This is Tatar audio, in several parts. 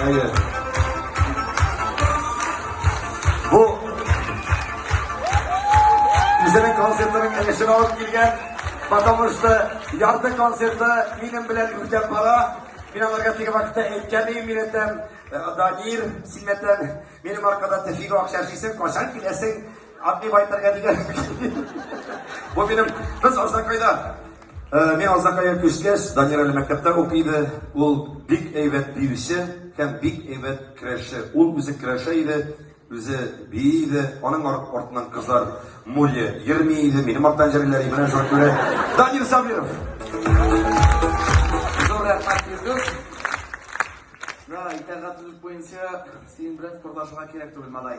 Әйе. Бу үзенең концертының өлешен алып килгән, потому что ярты концерты минем белән үтәп бара. Мин аларга теге вакытта әйткән идем, мин әйтәм, Данир, син әйтәм, минем аркада тефига акча эшлисең, кайчан киләсең, атны байтырга дигән. Бу минем, без Азнакайда Мин Азнакайга күчкәч, Данир әле мәктәптә укый иде. Ул бик әйбәт биюче һәм бик әйбәт көрәшче. Ул үзе көрәшә иде, үзе бии иде. Аның артыннан кызлар мулье йөрми иде, минем арттан йөриләр иде. Менә шуңа күрә Данир Сабиров. Зур рәхмәт, Фирдүс. Да, итагатьлелек буенча синең белән спорлашырга кирәк түгел, малай.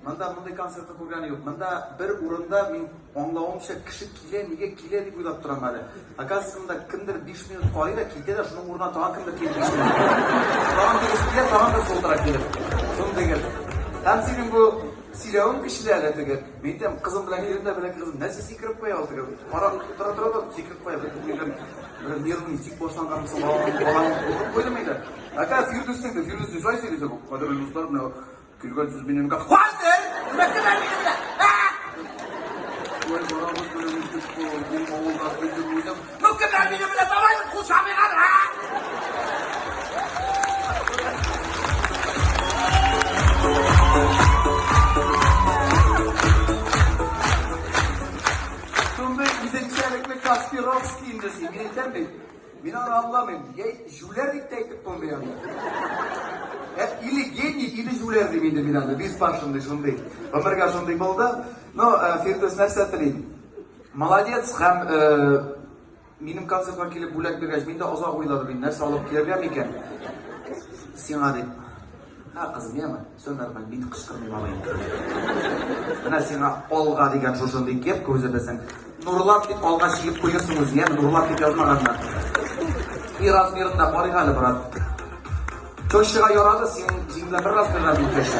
Монда мондый концертны күргән юк. Монда бер урында мин аңлавымча кеше килә, нигә килә дип уйлап торам әле. Оказывается, монда кемдер 5 минут карый да китә дә, шуның урынына тагын кемдер килеп 5 минут. Тагын берсе килә, тагын берсе утыра килеп. Шундый гел. Һәм синең бу сөйләвең көчле әле теге. Мин әйтәм, кызым белән килдем дә, бәләкәй кызым нәрсә сикереп куя ул теге. Карап тора тора да сикереп куя. Бер бер нервный тик башланган соң баланы куркып куйдым инде. Әкә Фирдүснең дә Фирдүс шулай сөйли, кадерле дуслар, менә Килгән сүз минем гә. Хәзер! Мәктәп минем белән! Шулай барабыз белән үтеп бу авылда килдем үзем. Ну кемнәр минем белән давай кул чабыйк әле, а? Шундый үзенчәлекле Кашпировский инде син, мин әйтәм бит. Мин аны аңламыйм. Я җүләр дип тә әйтеп булмый аны. Ә или гений, или җүләр дим инде мин аны. Безбашенный шундый. Гомергә шундый булды. Но Фирдүс нәрсә телим? Молодец һәм минем концертка килеп бүләк биргәч, мин дә озак уйладым, мин нәрсә алып килергә микән? Сиңа дип. Ха, кызым, яме, все нормально, мин кычкырмыйм алай. Менә сиңа алга дигән шушындый кепка үзебезнең. Нурлат дип алга чигеп куерсың үзең, яме, Нурлат дип язмаганнар. И размерын да карыйк әле, брат. Тещага ярады, син син белән бер размерда бит теща.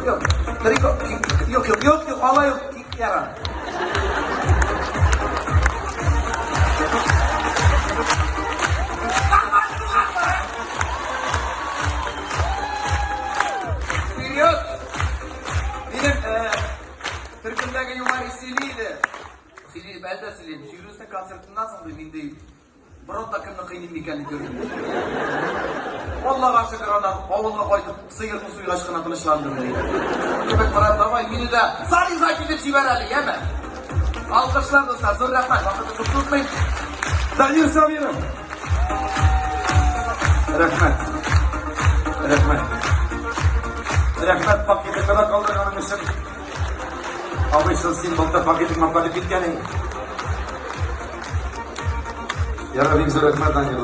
Юк, трико, юк, юк, юк, юк, алай юк, яра. Вперед! Минем төркемдәге юморист сөйли иде. Сөйли, әле дә сөйли. Фирдүснең концертыннан соң ди, мин ди, борын да кемне кыйныйм микән дип йөрдем. Аллага шөкер, аннан авылга кайтып, сыерны суйгач кына тынычландым ди. Кебек, брат, давай мине дә зарезать итеп җибәр әле, яме? Алкышлар, дуслар, зур рәхмәт. Вакытны күп сузмыйм. Данир Сабиров. Рәхмәт. Рәхмәт. Рәхмәт пакетыңны да калдырганың өчен. Абыйсы, син былтыр пакетыңны алып киткәнең. Ярар, бик зур рәхмәт, Данир.